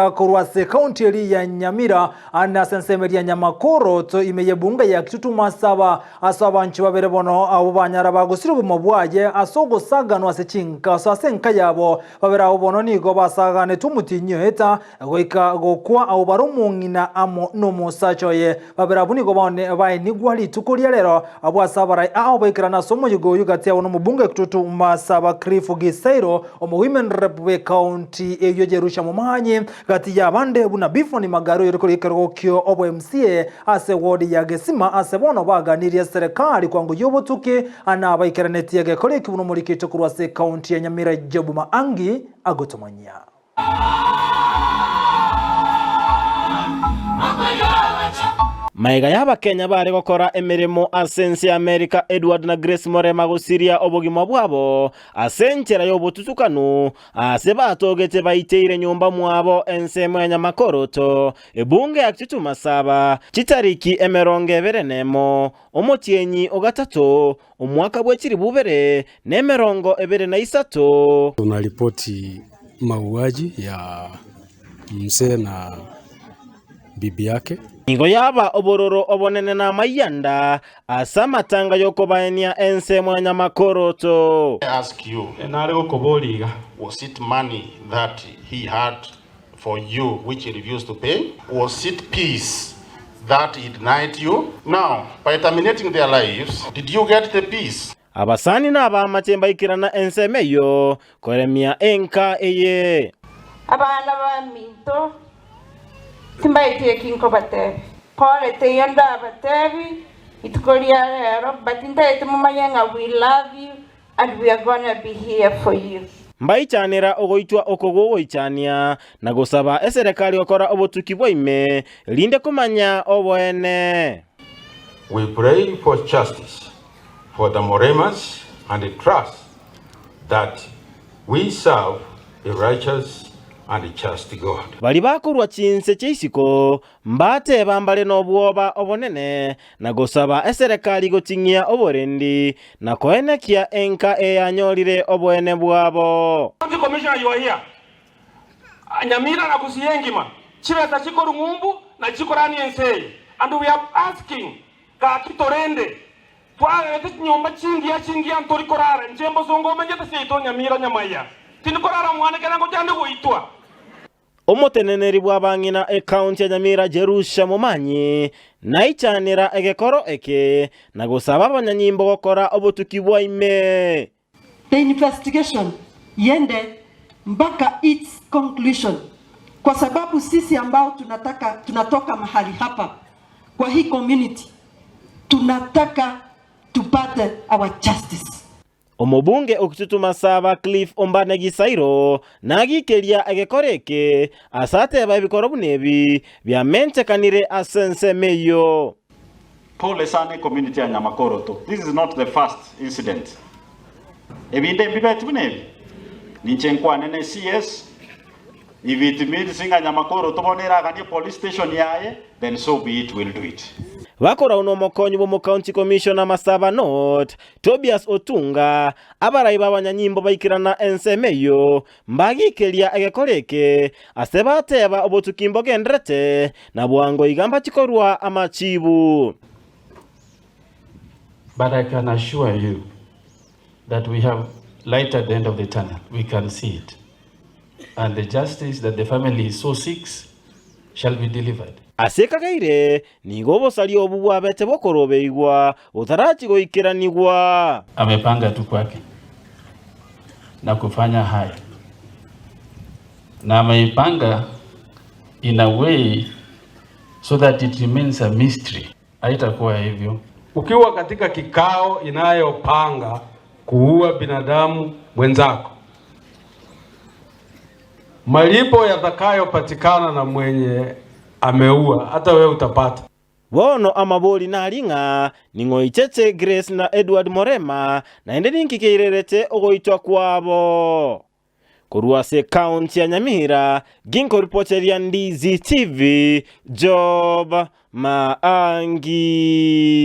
Korwa ase ekaunti eria ya Nyamira na ase ensemo eria ya Nyamakoroto ime y'ebunge ya Kitutu Masaba ase abanchwa babere bono abwo banyara bagosire obogima bwaye ase ogosaganwa ase chinka ase enka yabo. Babere abwo bono nigo basaganetwe omotienyi oeta goika gokwa abwo bare omong'ina amo nomosacha oye. Babere abwo nigo baenigwa rituko ria rero abwo ase abarai ao baikerana ase omoyega oyio gati yabo nomobunge Kitutu Masaba Cliff Gisairo Omowomen Rep bw'ecounty eyio Jerusha Momanyi, gati y'abande buna Bifoni Magari oyore korwa ekerogo kio obo MCA ase ward ya Gesima ase bono baganirie eserekari kwango y'obotuki na baikeranetie egekora eki buna omorikito korwa ase ecounty ya Nyamira Job Maangi agotomanyia. Magega y'Abakenya bare gokora emeremo ase ense ya Amerika Edward na Grace Morema gosiria obogima bwabo Ase enchera y'obotutukanu, aase batogete baiteire nyomba mwabo ensemo ya nyamakoroto, ebunge ya Kitutu Masaba, chitariki 21, omotienyi o gatato, omwaka bwe chilifu ibere na 23. Tunaripoti mauaji ya mzee na bibi yake. Nigo yaba obororo obonene na amayianda ase amatanga y'okobaenia ensemo ya nyamakoroto. I ask you, Nare gokoboria iga. was it money that he had for you which he refused to pay? Was it peace that he denied you? Now, by terminating their lives, did you get the peace? Abasani na abaamache mbaikerana ensemo eyio koremia enka eye. Abana baminto, timbaeti eki nkobatebia. Pole teiyo ndabatebi rituko ria rero, but ntagete momanye ng'a we love you and we are gonna be here for you. Mbaichanera ogoitwa oko gogoichania, na gosaba eserekari gokora obotuki bwa ime, erinde komanya oboene. We pray for justice for the Moremas and trust that we serve a righteous and just God. Baria bakorwa chinse chia isiko mbateba mbare nobwoba obonene, na gosaba eserekari goting'ia oborendi, na koenekia enka eyanyorire oboene bwabo. County Commissioner you are here. Nyamira na Gusii engima chibesa chikorwa ng'umbu na chikorania ense eye and we are asking Gaki torende, twagerete chinyomba chingiya chingiya ntori korara, inche mbosongo omenyete seito Nyamira Nyamaiya, tindi korara mwane kere ngochande goitwa. Omoteneneri bw'abang'ina ekaunti ya Nyamira Jerusha Momanyi naichanera egekoro eke na gosaba abanyanyimbo gokora obotuki bwa ime. The investigation iende mpaka its conclusion kwa sababu sisi ambao tunataka tunatoka mahali hapa kwa hii community tunataka tupate our justice. Omobunge o Kitutu Masaba Cliff Ombane Gisairo nagikeria egekora eke ase ateba ebikoro buna ebi biamentekanire ase ensemo eyio. Pole sana ecommunity ya Nyamakoroto, this is not the first incident. Ebinto mbibeti buna ebi, ninche nkwane ne CS, if it means ng'a Nyamakoroto bono eraganie police station yaye, then so be it, we'll do it. Bakorau nomokonyi bw'omocounty commissioner Masaba North, Tobias Otunga, abarai b'abanyanyimbo baikerana ensemo eyio, Mbagikeria egekora eke, ase bateba obotuki mbogenderete, na bwango iga mbachikorua amachibu. But I can assure you that we have light at the end of the tunnel, we can see it and the justice that the family so seeks shall be delivered. Ase ekageire, nigo obosaria obwo bwabete bokorobeigwa botarachi goikeranigwa. Amepanga tu kwake na kufanya haya na ameipanga in a way so that it remains a mystery. Haitakuwa hivyo. Ukiwa katika kikao inayopanga kuua binadamu mwenzako, malipo yatakayopatikana na mwenye ameua, hata wewe utapata. Bono amabori nari ng'a ning'o oichete Grace na Edward Morema, naende ninki keirerete ogoitwa kwabo. Korwa ase ekaunti ya Nyamira, ginkoripoteria Ndizi TV, Job Maangi.